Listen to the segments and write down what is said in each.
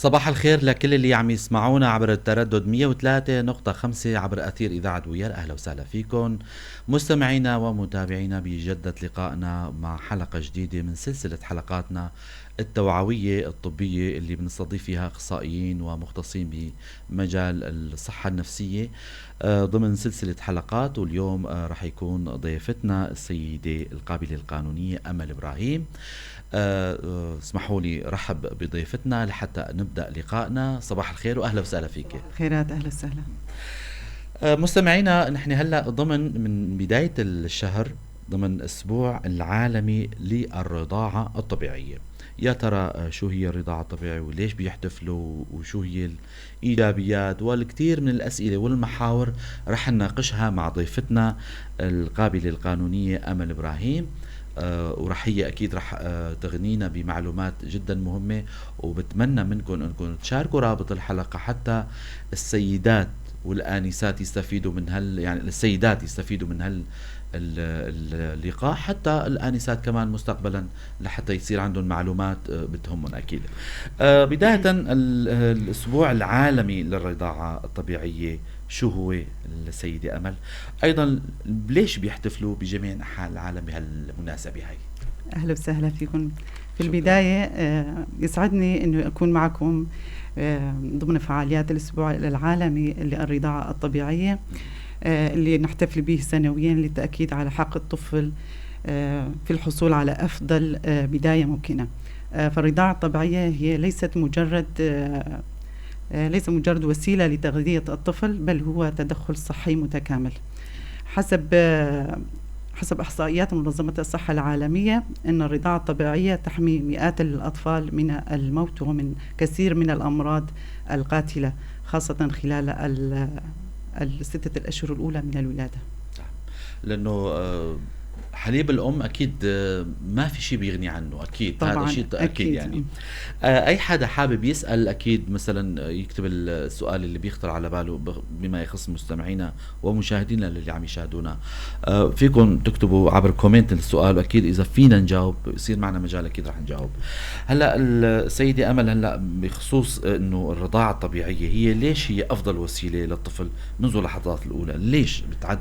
صباح الخير لكل اللي عم يسمعونا عبر التردد 103.5 عبر أثير إذاعة بوير. أهلا وسهلا فيكم مستمعينا ومتابعينا بجدة لقائنا مع حلقة جديدة من سلسلة حلقاتنا التوعوية الطبية اللي بنستضيف فيها أخصائيين ومختصين بمجال الصحة النفسية ضمن سلسلة حلقات. واليوم رح يكون ضيفتنا السيدة القابلة القانونية أمل إبراهيم. اسمحوا لي رحب بضيفتنا لحتى نبدأ لقائنا. صباح الخير وأهلا وسهلا فيك. خيرات، أهلا وسهلا. مستمعينا، نحن هلأ ضمن من بداية الشهر ضمن أسبوع العالمي للرضاعة الطبيعية. يا ترى شو هي الرضاعة الطبيعية وليش بيحتفلوا وشو هي الإيجابيات والكثير من الأسئلة والمحاور رح نناقشها مع ضيفتنا القابلة القانونية أمل إبراهيم. ورح هي أكيد رح تغنينا بمعلومات جدا مهمة، وبتمنى منكم أنكم تشاركوا رابط الحلقة حتى السيدات والآنسات يستفيدوا من هال، يعني السيدات يستفيدوا من هال اللقاء، حتى الآنسات كمان مستقبلا لحتى يصير عندهم معلومات بتهمهم أكيد. بداية الأسبوع العالمي للرضاعة الطبيعية شو هو السيدة أمل؟ أيضا ليش بيحتفلوا بجميع أنحاء العالم بهالمناسبة هاي؟ أهلا وسهلا فيكم. في البداية يسعدني أنه أكون معكم ضمن فعاليات الأسبوع العالمي للرضاعة الطبيعية اللي نحتفل به سنويا للتأكيد على حق الطفل في الحصول على أفضل بداية ممكنة. فالرضاعة الطبيعية هي ليس مجرد وسيلة لتغذية الطفل، بل هو تدخل صحي متكامل. حسب إحصائيات منظمة الصحة العالمية أن الرضاعة الطبيعية تحمي مئات الأطفال من الموت ومن كثير من الأمراض القاتلة، خاصة خلال الستة الأشهر الأولى من الولادة. لأنه حليب الأم أكيد ما في شيء بيغني عنه، أكيد طبعاً، هذا شيء أكيد يعني. أي حدا حابب يسأل أكيد مثلا يكتب السؤال اللي بيخطر على باله بما يخص مستمعينا ومشاهدينا اللي عم يشاهدونا، فيكم تكتبوا عبر comment السؤال، وأكيد إذا فينا نجاوب يصير معنا مجال أكيد رح نجاوب. هلا السيدة أمل، هلا بخصوص إنه الرضاعة الطبيعية هي ليش هي أفضل وسيلة للطفل منذ اللحظات الأولى؟ ليش بتعد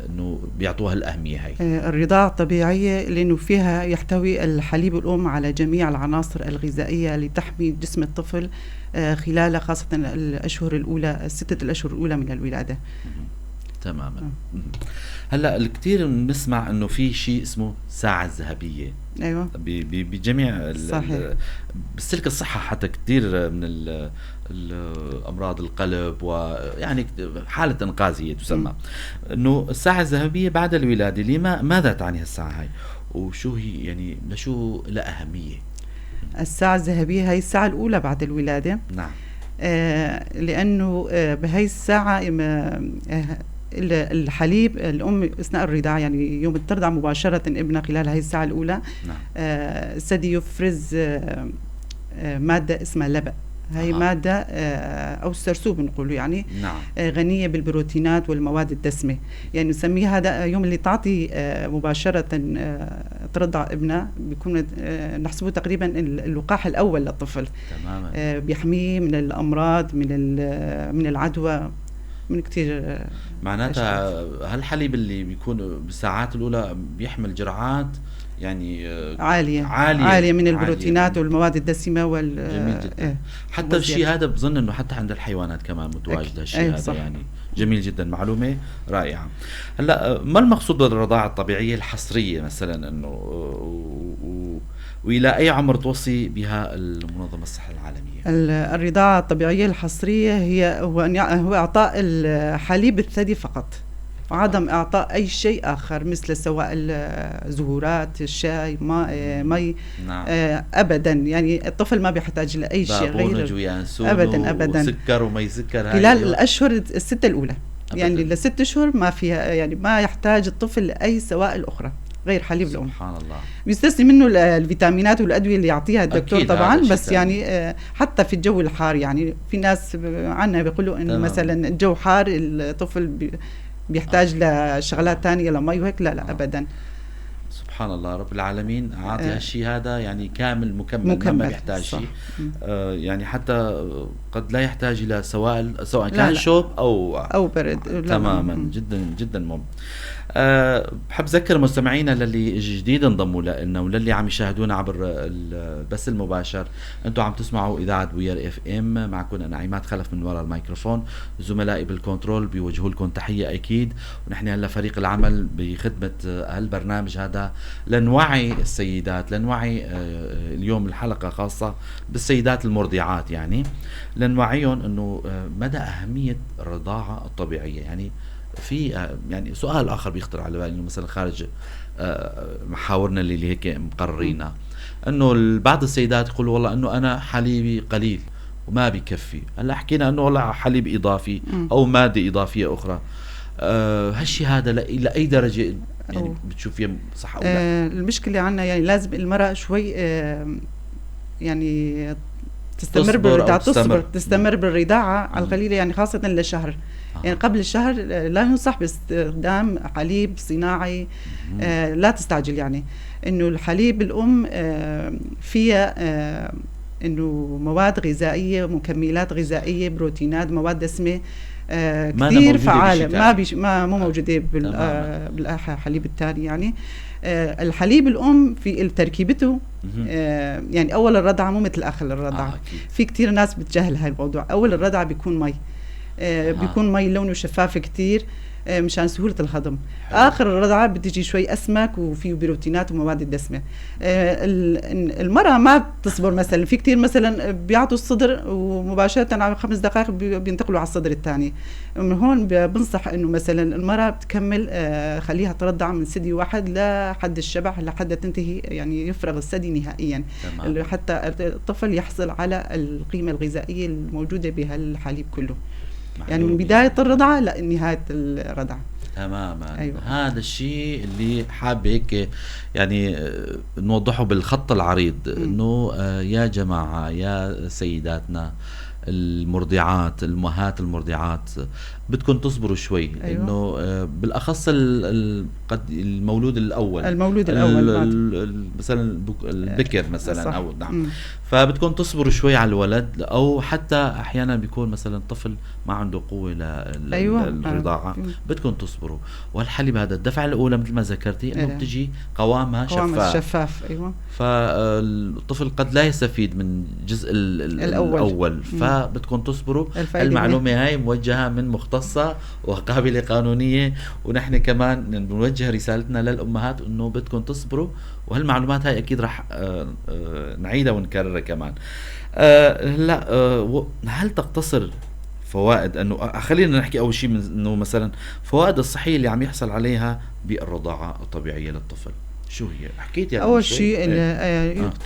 انه بيعطوها الاهمية هاي؟ الرضاعة الطبيعية لانه فيها يحتوي الحليب الام على جميع العناصر الغذائية لتحمي جسم الطفل خلال خاصة الاشهر الاولى، الستة الاشهر الاولى من الولادة. تماما. هلا الكثير بنسمع انه في شيء اسمه ساعة الذهبية. ايوه، بجميع بالسلك الصحة، حتى كثير من الامراض القلب ويعني حاله انقاذيه تسمى انه الساعة الذهبية بعد الولادة. لما ماذا تعني هالساعة هاي وشو هي، يعني لشو لها اهمية الساعة الذهبية؟ هي الساعة الاولى بعد الولادة. نعم. لانه بهي الساعة الحليب الأم أثناء الرضاعة، يعني يوم ترضع مباشرة ابنها خلال هاي الساعة الأولى. نعم. الثدي يفرز مادة اسمها لبأ. هاي مادة أو السرسوب نقوله يعني. نعم. غنية بالبروتينات والمواد الدسمة، يعني نسميها هذا يوم اللي تعطي مباشرة ترضع ابنها بيكون نحسبه تقريبا اللقاح الأول للطفل. تماما. بيحميه من الأمراض، من العدوى، من كتير. معناتها هالحليب اللي بيكون بالساعات الأولى بيحمل جرعات يعني عالية من البروتينات عالية والمواد الدسمة جميل جدا. حتى الشيء هذا بظن انه حتى عند الحيوانات كمان متواجد هالشيء هذا. صح. يعني جميل جدا، معلومة رائعة. هلا ما المقصود بالرضاعة الطبيعية الحصرية مثلا، انه والى اي عمر توصي بها المنظمة الصحة العالمية؟ الرضاعة الطبيعية الحصرية هي هو اعطاء الحليب الثدي فقط، وعدم اعطاء اي شيء اخر مثل سواء الزهورات، الشاي، مي. نعم. ابدا، يعني الطفل ما بيحتاج لاي شيء غير ابدا ابدا، سكر ومي سكر خلال الاشهر الستة الاولى. أبداً. يعني لست اشهر ما فيها، يعني ما يحتاج الطفل لاي سوائل اخرى غير حليب الأم. سبحان الله. بيستثني منه الفيتامينات والأدوية اللي يعطيها الدكتور طبعا، بس يعني حتى في الجو الحار، يعني في ناس عنا بيقولوا إنه مثلا الجو حار الطفل بيحتاج لشغلات تانية لمي وهيك، لا لا أبدا. سبحان الله، رب العالمين عاطي هالشيء هذا يعني كامل مكمل، ما بيحتاج شيء. يعني حتى قد لا يحتاج الى سوائل، سواء كان شوب او برد. تماما، جدا جدا مهم. بحب ذكر مستمعينا للي جديد انضموا لنا وللي عم يشاهدونا عبر البث المباشر، انتم عم تسمعوا اذاعة بوير FM، معكم انا عماد خلف من وراء الميكروفون، زملائي بال control بيوجهوا لكم تحية اكيد، ونحن هلا فريق العمل بخدمة هالبرنامج هذا لنوعي السيدات، لنوعي اليوم الحلقة خاصة بالسيدات المرضعات، يعني لنوعيهم انه مدى اهمية الرضاعة الطبيعية. يعني في يعني سؤال اخر بيخطر على بالي، انه مثلا خارج محاورنا اللي هيك مقررينها، انه بعض السيدات يقولوا والله انه انا حليبي قليل وما بكفي. هلا حكينا انه والله حليب اضافي او مادة اضافية اخرى، هالشيء هذا لاي درجه يعني بتشوفيه صح او لا؟ المشكلة عندنا يعني لازم المراة شوي يعني تستمر بالرضاعه، تستمر بالرضاعه على القليلة، يعني خاصة لشهر. يعني قبل الشهر لا ينصح باستخدام حليب صناعي. لا تستعجل، يعني انه الحليب الام فيها انه مواد غذائية، مكملات غذائية، بروتينات، مواد دسمة كثير فعاله، ما مو موجودة بالحليب الثاني. يعني الحليب الام في تركيبته يعني اول الرضعه مو مثل اخر الرضعه. في كثير ناس بتجهل هاي الموضوع. اول الرضعه بيكون مي، بيكون مي لونه شفاف كتير مشان سهولة الهضم. حلو. آخر الرضعة بتجي شوي أسمك وفيه بروتينات ومواد الدسمة. المرأة ما بتصبر، مثلا في كتير مثلا بيعطوا الصدر ومباشرة على 5 دقائق بينتقلوا على الصدر الثاني. من هون بنصح إنه مثلا المرأة بتكمل، خليها ترضع من ثدي واحد لحد الشبع، لحد تنتهي، يعني يفرغ الثدي نهائيا. تمام. حتى الطفل يحصل على القيمة الغذائية الموجودة بهالحليب كله. يعني من بداية الرضعة لنهاية الرضعة. تماما. أيوة. هذا الشيء اللي حاب هيك يعني نوضحه بالخط العريض، انه يا جماعة، يا سيداتنا المرضعات، الامهات المرضعات، بدكم تصبروا شوي. أيوة. انه بالاخص قد المولود الاول، المولود الاول مثلا البكر مثلا. صح. او نعم. فبدكم تصبروا شوي على الولد، او حتى احيانا بيكون مثلا طفل ما عنده قوة للرضاعه. أيوة. بدكم تصبروا. والحليب هذا الدفعة الاولى مثل ما ذكرتي انه بتجي قوامها شفاف. ايوه. فالطفل قد لا يستفيد من الجزء الاول، فبدكم تصبروا. المعلومة هاي موجهة من مختصة وقابله قانونية، ونحن كمان بنوجه رسالتنا للامهات انه بدكم تصبروا، وهالمعلومات هاي اكيد رح نعيدها ونكررها كمان. هلا هل تقتصر فوائد انه خلينا نحكي اول شيء انه مثلا فوائد الصحية اللي عم يحصل عليها بالرضاعه الطبيعية للطفل، شو هي؟ حكيت يعني اول شيء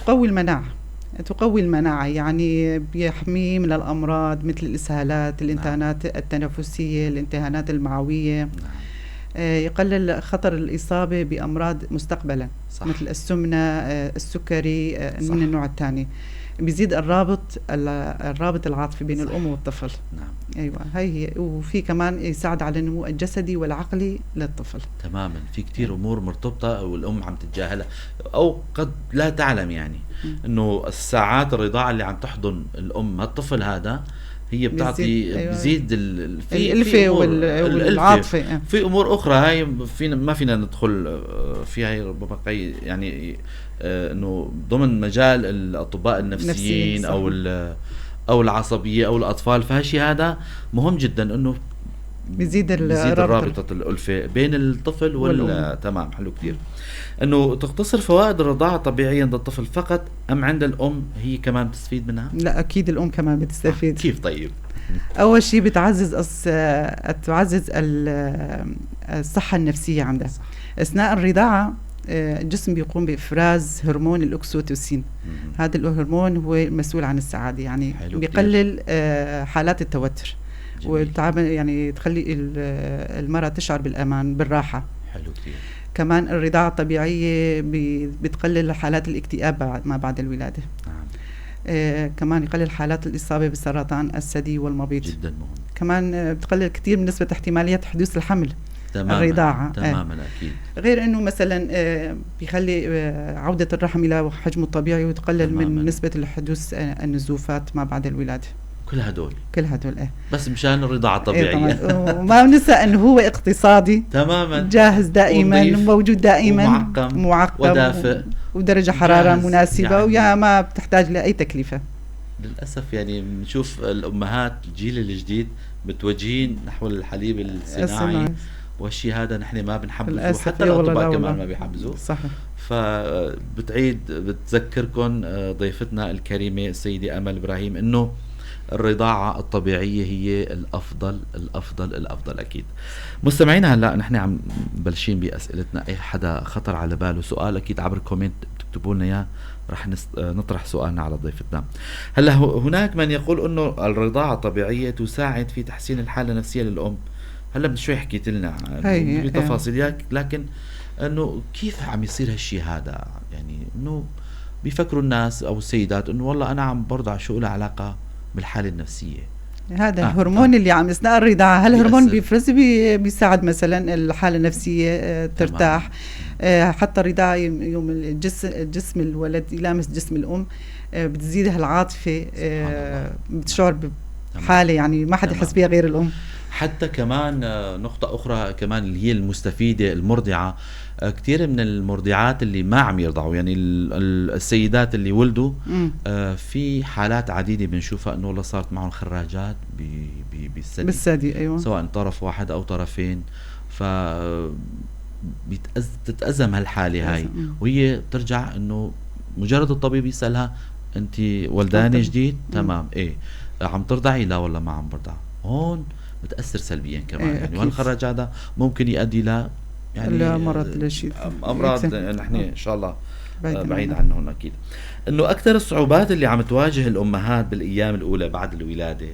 تقوي المناعة، تقوي المناعة، يعني بيحميه من الأمراض مثل الإسهالات، الانتهانات التنفسية، الانتهانات المعوية. نعم. يقلل خطر الإصابة بأمراض مستقبلا. صح. مثل السمنة، السكري. صح. من النوع الثاني. بيزيد الرابط العاطفي بين. صح. الأم والطفل. نعم. أيوة هاي هي. وفي كمان يساعد على النمو الجسدي والعقلي للطفل. تماما. في كتير أمور مرتبطة والأم عم تتجاهلها أو قد لا تعلم، يعني إنه الساعات الرضاعة اللي عم تحضن الأم هالطفل هذا هي بتعطي. أيوة. بزيد الألفة والعاطفة. في أمور أخرى هاي فينا ما فينا ندخل فيها، ربما يعني انه ضمن مجال الاطباء النفسيين او العصبية او الاطفال، فهالشيء هذا مهم جدا انه بيزيد الرابطة الالفة بين الطفل والام. تمام. حلو كثير. انه تقتصر فوائد الرضاعة الطبيعية عند الطفل فقط ام عند الام هي كمان بتستفيد منها؟ لا اكيد الام كمان بتستفيد. كيف طيب؟ اول شيء بتعزز الصحة النفسية عندها. صح. اثناء الرضاعة الجسم بيقوم بإفراز هرمون الأكسوتوسين. هذا الهرمون هو المسؤول عن السعادة، يعني بيقلل حالات التوتر. وتعمل يعني تخلي المرأة تشعر بالأمان، بالراحة. حلو كثير. كمان الرضاعة الطبيعية بتقلل حالات الاكتئاب ما بعد الولادة. نعم. كمان يقلل حالات الإصابة بسرطان الثدي والمبيض. جدا مهم. كمان بتقلل كثير من نسبة احتمالية حدوث الحمل. تماما. الرضاعة. تماما أكيد. غير أنه مثلا بيخلي عودة الرحم إلى حجمه الطبيعي وتقلل من نسبة الحدوث النزوفات ما بعد الولادة. كل هدول، كل هدول ايه، بس مشان الرضاعة الطبيعية. إيه، وما بننسى انه هو اقتصادي تماما، جاهز دائما، موجود دائما، معقم ودافئ، ودرجة حرارة مناسبة، يعني ويا ما بتحتاج لأي تكلفة. للأسف يعني بنشوف الأمهات الجيل الجديد متوجهين نحو الحليب الصناعي، والشيء هذا نحن ما بنحبذه، حتى الأطباء كمان ما بيحبذوه. صحيح. فبتعيد بتذكركم ضيفتنا الكريمة السيدة أمل إبراهيم إنه الرضاعة الطبيعية هي الأفضل الأفضل الأفضل أكيد. مستمعينا هلأ نحن عم بلشين بأسئلتنا، أي حدا خطر على باله سؤال أكيد عبر comment بتكتبوا لنا إياه، رح نطرح سؤالنا على ضيفتنا. هلأ هناك من يقول إنه الرضاعة الطبيعية تساعد في تحسين الحالة النفسية للأم. هلأ من شوي حكيت لنا بتفاصيل، لكن إنه كيف عم يصير هالشيء هذا؟ يعني إنه بيفكروا الناس أو السيدات إنه والله أنا عم برضع، شو له علاقة بالحالة النفسية؟ هذا الهرمون اللي عم اثناء الرضاعة، هالهرمون بيفرز بيساعد مثلا الحالة النفسية ترتاح. حتى الرضاعة يوم الجسم الولد يلامس جسم الأم بتزيد هالعاطفة، بتشعر بحالة يعني ما حد يحس بها غير الأم. حتى كمان نقطة أخرى كمان اللي هي المستفيدة المرضعة، كثير من المرضعات اللي ما عم يرضعوا، يعني السيدات اللي ولدوا، في حالات عديدة بنشوفها انه والله صارت معهم خراجات بالثدي، بالثدي ايوه، سواء طرف واحد او طرفين، ف بتتأزم هالحالة هاي، وهي بترجع انه مجرد الطبيب يسألها انت ولدانة جديد؟ تمام، ايه عم ترضعي؟ لا والله ما عم برضع. هون بتأثر سلبيا كمان، إيه يعني وهالخراج هذا ممكن يؤدي ل يعني مرض، لشيء امراض نحن ان شاء الله بعيد عنهم اكيد. انه اكثر الصعوبات اللي عم تواجه الامهات بالايام الاولى بعد الولادة،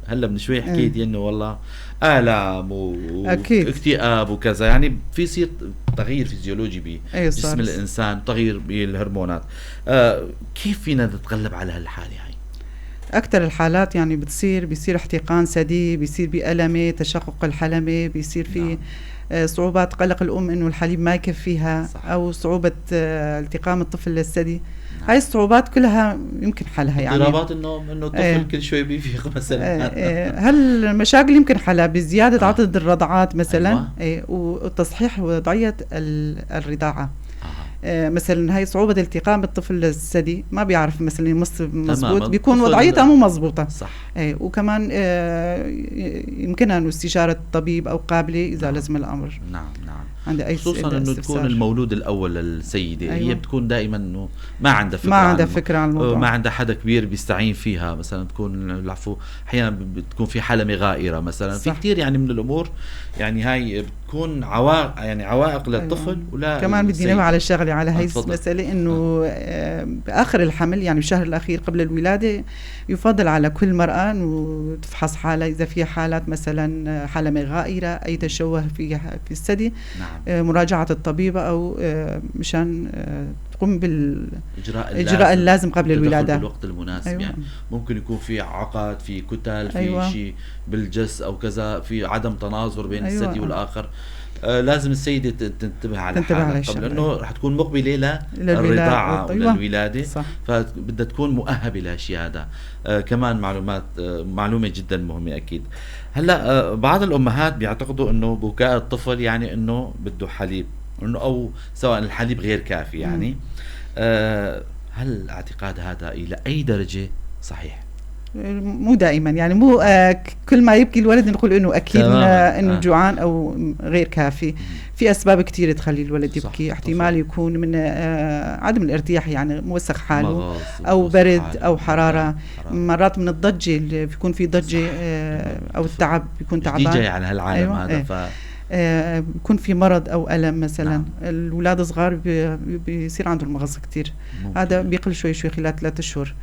هلا من شوي حكيت انه والله الام واكتئاب وكذا، يعني في يصير تغيير فيزيولوجي بجسم الانسان، تغيير بالهرمونات. كيف فينا نتغلب على هالحالة هاي؟ أكثر الحالات يعني بيصير احتقان ثدي، بيصير بألمة، تشقق الحلمة، بيصير في صعوبات، قلق الأم إنه الحليب ما يكفيها، صح. أو صعوبة التقام الطفل للثدي. نعم. هاي الصعوبات كلها يمكن حلها، يعني اضطرابات النوم، إنه الطفل كل شوي بيفيق مثلا. هالمشاكل يمكن حلها بزيادة عدد الرضعات مثلا، أيوة. وتصحيح وضعية الرضاعة. مثلا هاي صعوبة التقام الطفل للثدي، ما بيعرف مثلا يمص مزبوط، بيكون وضعيتها مو مزبوطة. صح. وكمان يمكنها انه استشارة الطبيب او قابلة اذا لزم الامر. نعم نعم. عند اي خصوصا انه تكون المولود الاول للسيدة، أيوة. هي بتكون دائما انه ما عندها فكرة، ما عندها فكرة عن الموضوع، ما عندها حدا كبير بيستعين فيها مثلا، تكون العفو احيانا بتكون في حلمة غائرة مثلا. صح. في كثير يعني من الامور، يعني هاي بتكون عوائق، يعني عوائق للطفل. أيوة. ولا كمان بدي نوع على الشغلة على هاي المسألة، انه باخر الحمل يعني بالشهر الاخير قبل الولادة يفضل على كل مرأة انه تفحص حالها اذا في حالات مثلا حلمة غائرة، اي تشوه في الثدي. نعم. مراجعة الطبيبة أو مشان تقوم بالإجراء اللازم قبل الولادة بالوقت المناسب. أيوة. يعني ممكن يكون في عقد، في كتل، في أيوة. شيء بالجس أو كذا، في عدم تناظر بين أيوة. الثدي والآخر. لازم السيدة تنتبه على حالها قبل، لأنه رح تكون مقبلة للرضاعة وللولادة، فبدها تكون مؤهبة لهالشيء هذا. كمان معلومة جدا مهمة أكيد. هلا بعض الأمهات بيعتقدوا إنه بكاء الطفل يعني إنه بده حليب، إنه أو سواء الحليب غير كافي يعني. هل الاعتقاد هذا إلى أي درجة صحيح؟ مو دائما، يعني مو كل ما يبكي الولد نقول انه اكيد انه جوعان او غير كافي. في اسباب كثيرة تخلي الولد يبكي، احتمال يكون من عدم الارتياح، يعني موسخ حاله، او برد او حرارة. مرات من الضجة اللي بيكون في ضجه، او التعب، بيكون تعبان جاي على هالعالم. أيوة. هذا بيكون في مرض او الم مثلا. نعم. الاولاد صغار بيصير عندهم مغص كثير، هذا بيقل شوي شوي خلال 3 اشهر.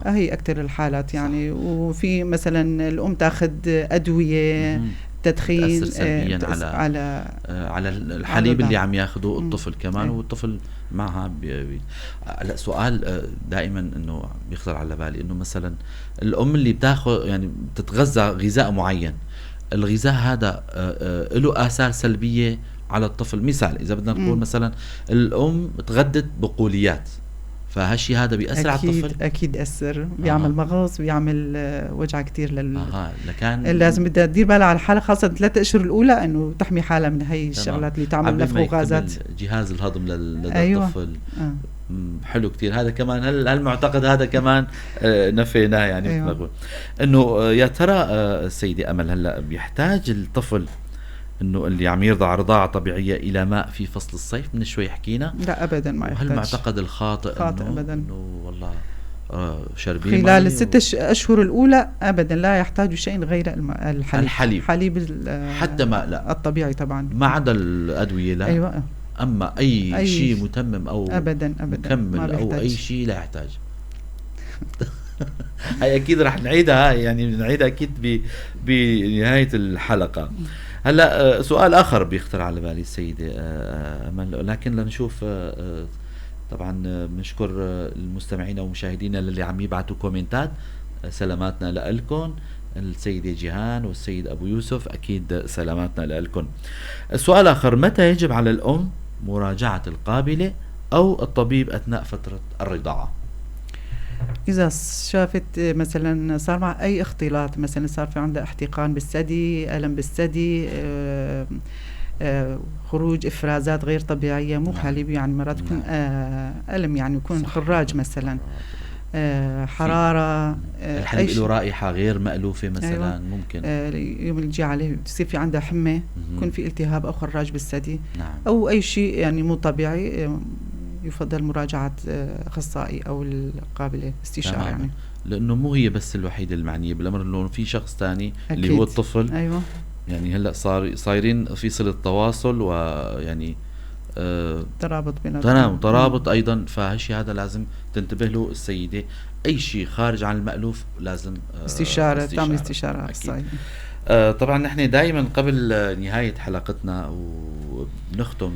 هي أكثر الحالات يعني. صح. وفي مثلا الأم تاخذ أدوية، تدخين، تأثر سلبيا على الحليب اللي عم ياخذه الطفل كمان. والطفل معها هلا سؤال دائما انه بيخطر على بالي، انه مثلا الام اللي بتاخذ يعني بتتغذى غذاء معين، الغذاء هذا له آثار سلبية على الطفل؟ مثال إذا بدنا نقول مثلا الأم تغدت بقوليات، فهالشيء هذا بيأثر على الطفل؟ اكيد أثر، بيعمل مغص، بيعمل وجع كثير لكان لازم بدها تدير بالها على حالها، خاصة 3 أشهر الأولى، انه تحمي حالها من هي الشغلات اللي تعمل نفخ وغازات. جهاز الهضم للطفل. حلو كثير هذا كمان. هالمعتقد هذا كمان نفيناه يعني. أيوة. انه يا ترى السيدة امل، هلا بيحتاج الطفل انه اللي عم يرضع رضاعه طبيعية الى ماء في فصل الصيف؟ من شوي حكينا. لا ابدا ما يحتاج. هالمعتقد الخاطئ انه ابدا انه والله شربين خلال ال6 اشهر الاولى ابدا لا يحتاج شيء غير الحليب. الحليب، حليب حتى ماء لا، الطبيعي طبعا، ما عدا الادوية لا. ايوه. اما اي شيء متمم او ابدا ابدا مكمل او اي شيء لا يحتاج. هاي اكيد رح نعيدها، يعني نعيدها اكيد بنهاية الحلقة. هلا سؤال اخر بيخطر على بالي السيدة امل، لكن لنشوف. طبعا بنشكر المستمعين ومشاهدينا اللي عم يبعثوا كومنتات، سلاماتنا لكم السيدة جيهان والسيد أبو يوسف، أكيد سلاماتنا لكم. السؤال آخر، متى يجب على الأم مراجعة القابلة أو الطبيب أثناء فترة الرضاعة؟ إذا شافت مثلا صار مع أي اختلاط، مثلا صار في عندها احتقان بالثدي، ألم بالثدي، خروج إفرازات غير طبيعية، مو حليب يعني، مرات يكون ألم يعني، يكون خراج مثلا، حرارة، الحليب له رائحة غير مألوفة مثلا. أيوة. ممكن يوم اللي يجي عليه تصير في عندها حمى، يكون في التهاب أو خراج بالثدي. أو أي شيء يعني مو طبيعي، يفضل مراجعة أخصائي أو القابلة، استشارة يعني. لأنه مو هي بس الوحيدة المعنية بالأمر، لأنه في شخص ثاني اللي هو الطفل. أيوة. يعني هلا صايرين في صلة تواصل ويعني ترابط بيناتهم، ترابط ايضا، فهالشيء هذا لازم تنتبه له السيدة، اي شيء خارج عن المألوف لازم استشاره، تعمل استشاره اخصائية. طبعا نحن دائما قبل نهاية حلقتنا وبنختم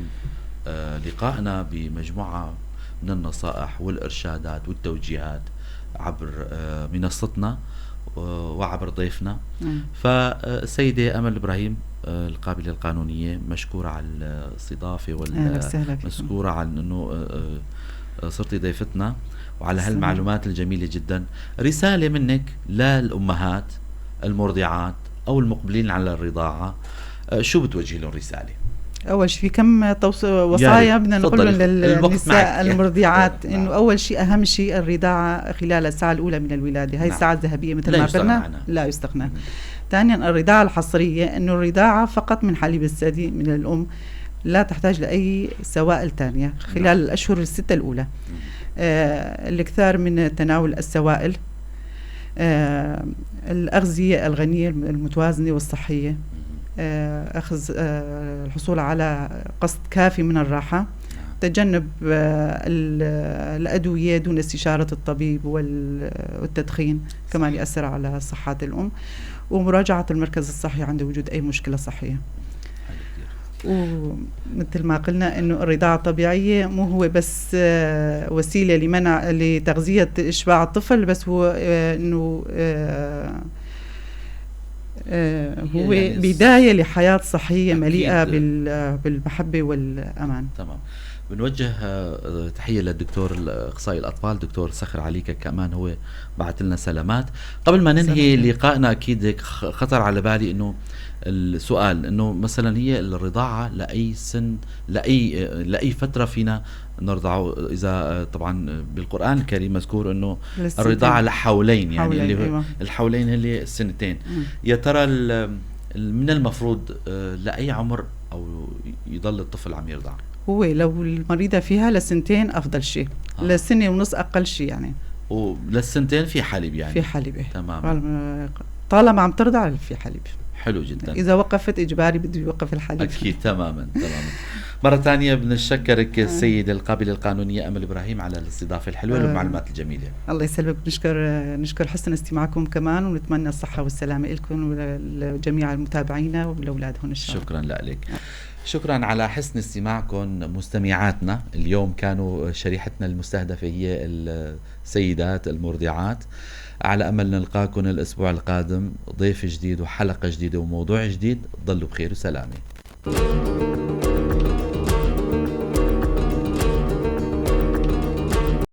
لقائنا بمجموعه من النصائح والارشادات والتوجيهات عبر منصتنا وعبر ضيفنا. فالسيدة أمل إبراهيم القابلة القانونية، مشكورة على الاستضافة ومشكورة على أنه صرتي ضيفتنا وعلى هالمعلومات الجميلة جدا. رسالة منك للأمهات المرضعات أو المقبلين على الرضاعة، شو بتوجهي لهم رسالة؟ أول شيء في كم وصايا بدنا نقول للنساء المرضعات، إنه أول شيء أهم شيء الرضاعة خلال الساعة الأولى من الولادة، هاي الساعة الذهبية مثل ما قلنا لا يستغنى. ثانيا الرضاعة الحصرية، إنه الرضاعة فقط من حليب الثدي من الأم، لا تحتاج لأي سوائل ثانية خلال الأشهر الستة الأولى. الإكثار من تناول السوائل، الأغذية الغنية المتوازنة والصحية، أخذ الحصول على قسط كافي من الراحة، تجنب الأدوية دون استشارة الطبيب والتدخين كمان يأثر على صحة الأم، ومراجعة المركز الصحي عند وجود أي مشكلة صحية. ومثل ما قلنا انه الرضاعة الطبيعية مو هو بس وسيلة لمنع لتغذية إشباع الطفل، بس هو انه هو يعني بداية لحياة صحية مليئة بالمحبة والأمان. تمام. بنوجه تحية للدكتور اخصائي الأطفال دكتور صخر عليكا، كمان هو بعث لنا سلامات. قبل ما ننهي لقائنا أكيد خطر على بالي إنه السؤال إنه مثلا هي الرضاعة لأي سن، لأي فترة فينا نرضعه؟ إذا طبعا بالقرآن الكريم مذكور إنه الرضاعة لحولين، يعني حولين، اللي هو الحولين اللي السنتين. يا ترى من المفروض لأي عمر أو يضل الطفل عم يرضع؟ هو لو المريضة فيها لسنتين أفضل شيء، لسنة ونص أقل شيء يعني. وللسنتين في حليب يعني؟ في حليب، إيه. تمام. طالما عم ترضع في حليب. حلو جدا. إذا وقفت إجباري بده يوقف الحليب. أكيد، تماما تماما. مرة ثانية بنشكرك السيدة القابلة القانونية أمل إبراهيم على الاستضافة الحلوة والمعلومات الجميلة. الله يسلمك. نشكر حسن استماعكم كمان، ونتمنى الصحة والسلامة لكم ولجميع المتابعين ولأولادهم إن شاء الله. شكرا لك. شكرا على حسن استماعكم مستمعاتنا. اليوم كانوا شريحتنا المستهدفة هي السيدات المرضعات. على أمل نلقاكم الأسبوع القادم، ضيف جديد وحلقة جديدة وموضوع جديد. ضلوا بخير وسلامة.